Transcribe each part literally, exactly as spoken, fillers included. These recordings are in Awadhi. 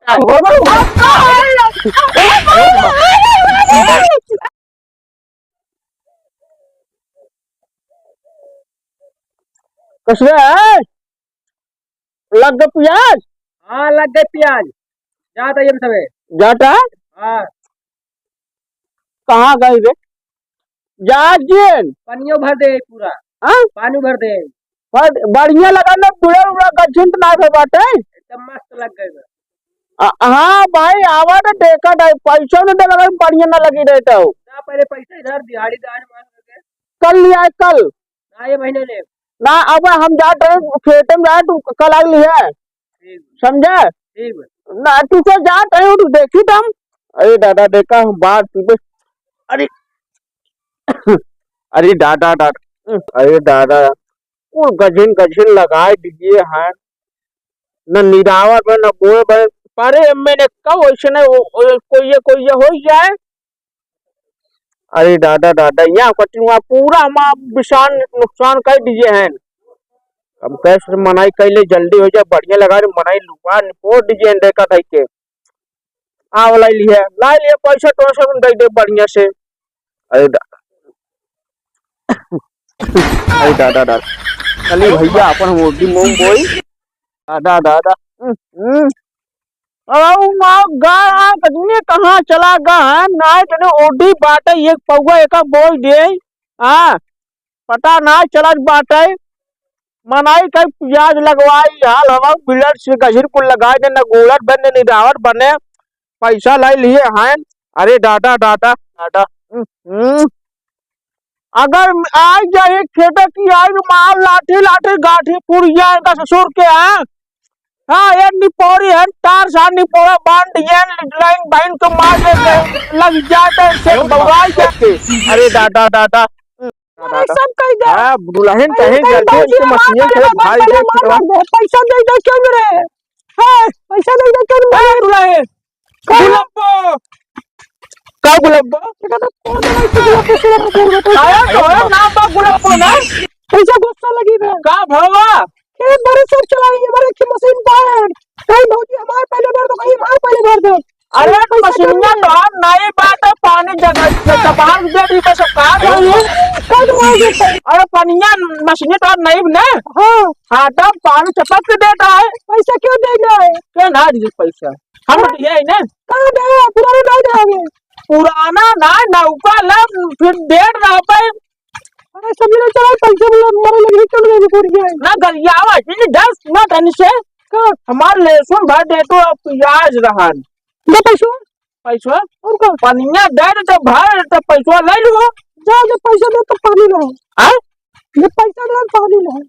काटा। कसरे है? लग गए प्याज? हाँ, लग गए प्याज। जात है हम सबे। जाता? हाँ। कहाँ गई रे? जा जिन। पानियो भर दे पूरा। हाँ? पानी भर दे। भर, बढ़िया लगा ना, बुढ़ा उड़ा गझुन तो ना भर बाटे। एकदम मस्त लग गए बा। अ, हाँ भाई, आवा तो देखा था, पैसा न दे लगा, बढ़िया ना लगी रहे तो। ना, पहले पैसा इधर दिहाड़ी दान मार के। कल ले आए, कल। ना, ये महीने ले। ना, अब हम जात रहे, खेते में जात, तू कल आ लिहे। ठीक। समझे? ठीक बा। ना, तू तो जात रहे, तू देखी तो हम। अरे दादा, देखा हम बात, तू बे-, अरे, अरे दादा, दादा, अरे दादा, वो गझिन, गझिन लगाए दिए हैं, न निरावर बा, न बोए बा। अरे, मैंने कब वैसे नहीं, वो, वो, कोई ये, कोई ये हो ही जाए। अरे दादा, दादा, यहाँ कटिंग हुआ, पूरा हमारा बिसान नुकसान कर दिए हैं। अब कैसे मनाई कैले जल्दी हो जाए, बढ़िया लगा रे, मनाई लुआ निपोर दिए हैं, देखा था के। आ वाला लिए, ला लिए, पैसा तो सब दे दे बढ़िया से। अरे दा-, अरे दादा, दादा। चलिए भैया, अपन हम ओडी मूंग बोई। दादा, दादा। हम्म, हम्म। अरे वो माँ गा, कदमी कहाँ चला गा है? ना इतने ओडी बाटे, एक पौवा एका बोई दे। हाँ, पता ना चलत बाटे। मनई कई प्याज लगवाई, हाल हवा बिलर से गहिर कुल लगाए दे, न गोलर बने, न निरावर बने, पैसा लाई लिए हैं। अरे दादा, दादा, दादा। हम्म, हम्म। अगर आई जाए खेत की आई मार लाठी, लाठी गाठी पुड़िया इनका ससुर के हैं। हाँ, ये निपोरी है, तार सा निपोरा बांध ये लाइन बहन के मार देते, लग जाते, से बौराई जाते। अरे दादा, दादा। अरे सब कह दे। हाँ, दुल्हन अरे कहीं कहीं गलती भौजी से हमार मसीन पहले से बात भाई पहले देख मार रहा। दे, पैसा दे दे क्यों रे? हाँ, पैसा दे दे क्यों रे? अरे दुल्हन। का? गुलब्बो। का गुलब्बो? बेटा तो कौन है इसको गुलब्बो से गुलब्बो बोल रहा है? आया तो है नाम बा गुलब्बो ना। कैसा गुस्सा लगी बे? का भवा? खेत भरे सब चलाई, हमारे एक मशीन बा। कहीं भौजी हमार पहले भर दो, कहीं हमार पहले भर दो। अरे, अरे, पैसा मशीनिया कम तो है। आप नहीं बात है, पानी जगह से कपाल दे दी, बस का करिए? कब होगी? अरे, पनिया मशीनिया तो आप नहीं ने? हाँ। हाँ, तब पानी चपक के देता है। पैसा क्यों देना है? क्यों ना दीजिए पैसा? हम हाँ। तो ये है ना। कहाँ गए? पुराना नहीं था अभी। पुराना ना, नौका ला, फिर डेढ़ रह पाए। अरे, सब मिला चला, पैसा मिला, हमारे लगे चल गए, बिखर गए। ना गरियावा, ये दस ना तनी से। का? हमार लहसुन भर दे तो अब प्याज रहन। दे पैसा। पैसा? और का? पनिया दे दे तो भर, तो पैसा ले लो। जा, जब पैसा दे तो पानी लो। हाँ? जब पैसा दे तो पानी लो।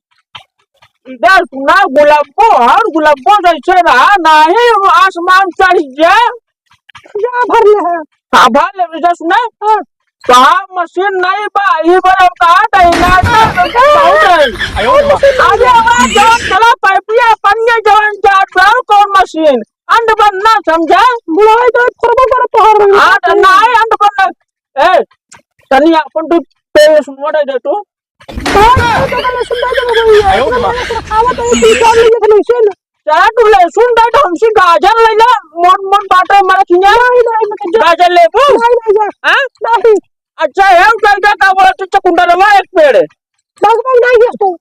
इधर सुना, गुलब्बो, हर गुलब्बो जैसे रहा, नाही आसमान चढ़ गया। जा भर ले है। हाँ, भर ले, इधर सुना। हाँ। कहाँ मशीन नहीं बा, ई बार हम कहा था, इलाज में बहुत है। अरे हमारा जवान चला, पाइपिया, पनिया जवान जात बा, और कौन मशीन? अंड बनना समझा? बुढ़ाई तो फुरबो करे तोहर रही। हाँ, तो ना है अंड बनना। ए, तनी अपन तू तेल सुनवा दे तू। कौन है तो गले सुन दे भैया। आयो रे माँ। खावा तो तू चार ले के मशीन। चला तू लहसुन दे तो हमसे गाजर ले ले, मोट मोट बाटे हमारे खिया। नहीं, नहीं, मतलब गाजर लेबू? नहीं, नहीं, नहीं। हाँ? नहीं। अच्छा, है उधर का, का बोला तू चकुंदरवा एक पेड़। भाग, भाग, नहीं गया तू।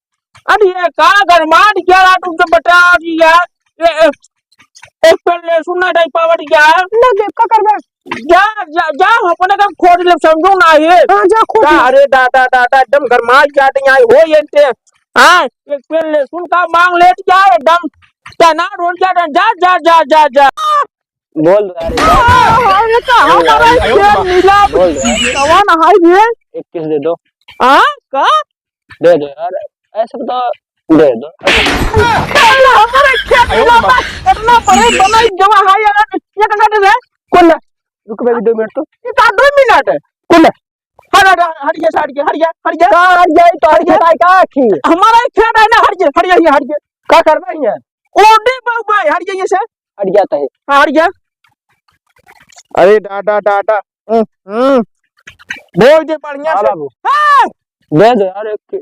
अरे ये का गरमाट क्या रहा तुमसे बता दिया? ये, ये, एक पेड़ लहसुन ना दे पावत क्या? ना दे, का करबे? जा, जा, जा, अपने का खोज ले, समझो ना ये। हाँ, जा खोज जा, ले। अरे दादा, दादा, एकदम गरमाट जाते यहाँ हो ये ते। हाँ, एक पेड़ लहसुन का मांग लेत क्या एकदम तैनात हो जाता। जा, जा, जा, जा, जा। बोल दो यार, एक बार। हाँ, ये तो हमारा अरे, ये अरे, मिला, बोल दो यार। कौन है ये? एक किस दे दो। हाँ, का? दे दो यार, ऐसे तो दे दो। अरे, हमारा खेत मिला, इतना बड़े बनाई जमा है यार, ये कहाँ दे दे? कौन है? रुक बेबी, दो मिनट तो। ये कहाँ दो मिनट है? कौन है? हट, हट, हट गया, हट गया, हट गया, हट गया। का हट गया? तो हट गया, का आखिर? हमारा एक खेत है ना, हट गया, हट गया, हट गया। का करबा हियाँ? ओडे बाबा, हट गया ये से। हट गया तो है। हाँ, हट गया। अरे दादा, दादा। हम्म, हम्म। बोल दे बढ़िया हाँ से। बाबू। हाँ। दे दो यार एक।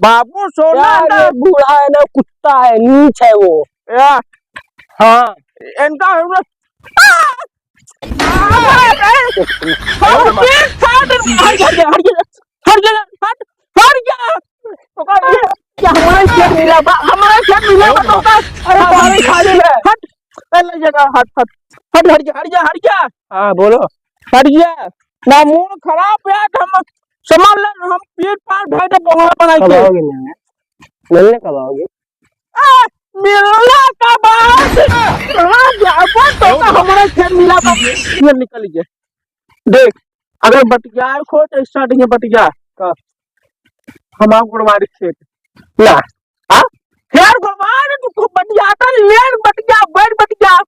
बाबू सोना यार, ना। ये बूढ़ा है ना, कुत्ता है, नीच है वो। या। हाँ। इनका हम लोग हट जा, हट जा, हट जा, हट जा। तो का, ये क्या हमारा खेत मिला बा, हमारा खेत मिला बा, तो का, अरे, पानी खा ले बे। हट, ए, ले जगह, हट, हट, हट, हट जा, हट जा, हट जा। हाँ, बोलो। हट जा। ना, मूड खराब है, हम समझ ले, हम पीट पाट भाई तो बोला बनाई कब के। आओगे मिलने? मिलने कब आओगे? आ, मिलने का बाद। हाँ, जाबो तो का हमारा खेत मिला बा। ये निकल गया। देख, अगर बतियाए खो तो start में बतिया। का? हमार गुड़वारी खेत। ना। हाँ? यार गुड़वारी तू खूब बतियाता, लेट बतिया, बैठ बतिया।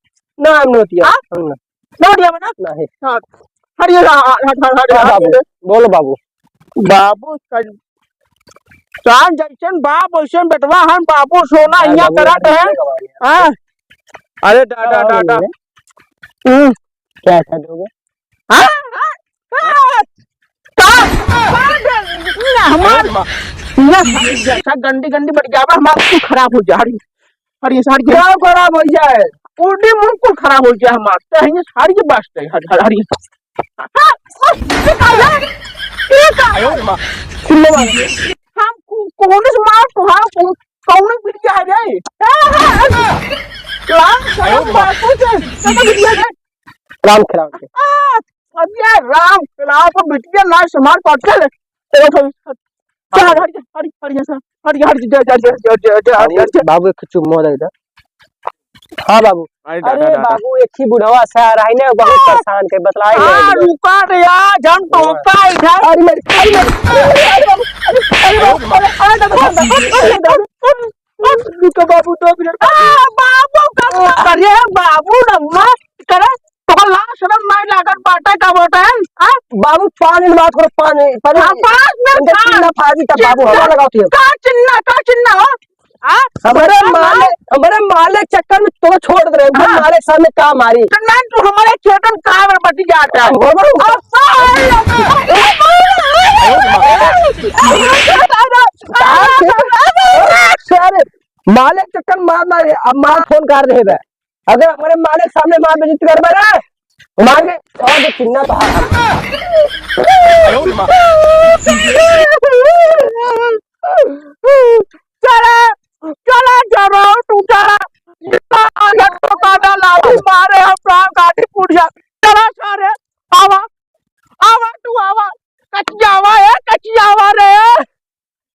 ना, हम नोटिया। हाँ? हम ना। नोटिया बना? नहीं। हाँ। हट ये, हट, हट, हट, हाँ, हट, बाबू। हट। बोलो बाबू। बाबू, सज-, चांद जैसन बाप वैसन बेटवा हन, बाबू सोना हाँ, हियाँ बाबू, करत यार, है। हाँ। अरे दादा, कब आओगे दादा। मिलने? हम्म। क्या कर दोगे? हाँ, हाँ, हाँ, का, का, ना, हमार, ना, जैसा गंदी, गंदी बतियावा, हमार कुल खराब हो जा, हरी, हरी, हरी, क्या खराब हो जाए? उल्टी मुंह कुल खराब हो जाए हमार, तो हरी, हरी, बस, हरी, हरी, हरी। हाँ, हाँ, ये का है? ये का है? सुन लो बाबू। हम को-, कौन से मार तुहार को-, कौन बिटिया है रे? राम खिलाओ बापू से, कौन बिटिया है? राम खिलाओ के। आ, अब ये राम खिलाओ को बिटिया ना समार पाटल। चलो, चलो, चलो, हट, हट, हट, हट, हट, हट, हट, जा, जा, जा। बाबू, बाबू, एक चुम्मा दे दे। हाँ बाबू। अरे अरे दादा, दादा। बाबू, एक ही बुढ़वा सा रही ना, बहुत हाँ। परेशान के, बतलाई हाँ, नहीं। रुका रे यार, जन तो हाँ। होता है इधर। अरे मेरे, अरे मेरे, अरे, अरे बाबू, अरे, अरे बाबू, अरे, अरे दादा, अरे दादा, अरे, अरे, रुको बाबू, दो मिनट। आ, बाबू का, अरे बाबू, नम्मा, करे, तो लाज शरम नहीं लागत बाटे, का बोलते हैं, हाँ? बाबू, पाँच मिनट बात करो, पाँच मिनट, पाँच मिनट। हाँ, पाँच मिनट, इनका हाँ। चिन्ना फाजी का बाबू, हवा लगाती है। का चिन्ना, का चिन्ना हो? हाँ? हमारे हाँ, मालिक, हाँ। हमारे मालिक चक्कर में तो छोड़ दे रहे हैं, हाँ। मालिक सामने का मारी। तो नहीं, तू हमारे खेतन का में बच जाता है। हाँ, बोलो। अब का है? अरे, मालिक चक्कर मार मारे, अब मार फोन कर रहे हैं। अगर हमारे मालिक सामने मार बेइज्जती करबे ना, मार के और जो चिन्ना तो हाथ। चला, चला, चलो, तू चला। इतना आलस तो काटा लाठी मारे हम गांव गांधी पुड़िया। चला सारे, आवा,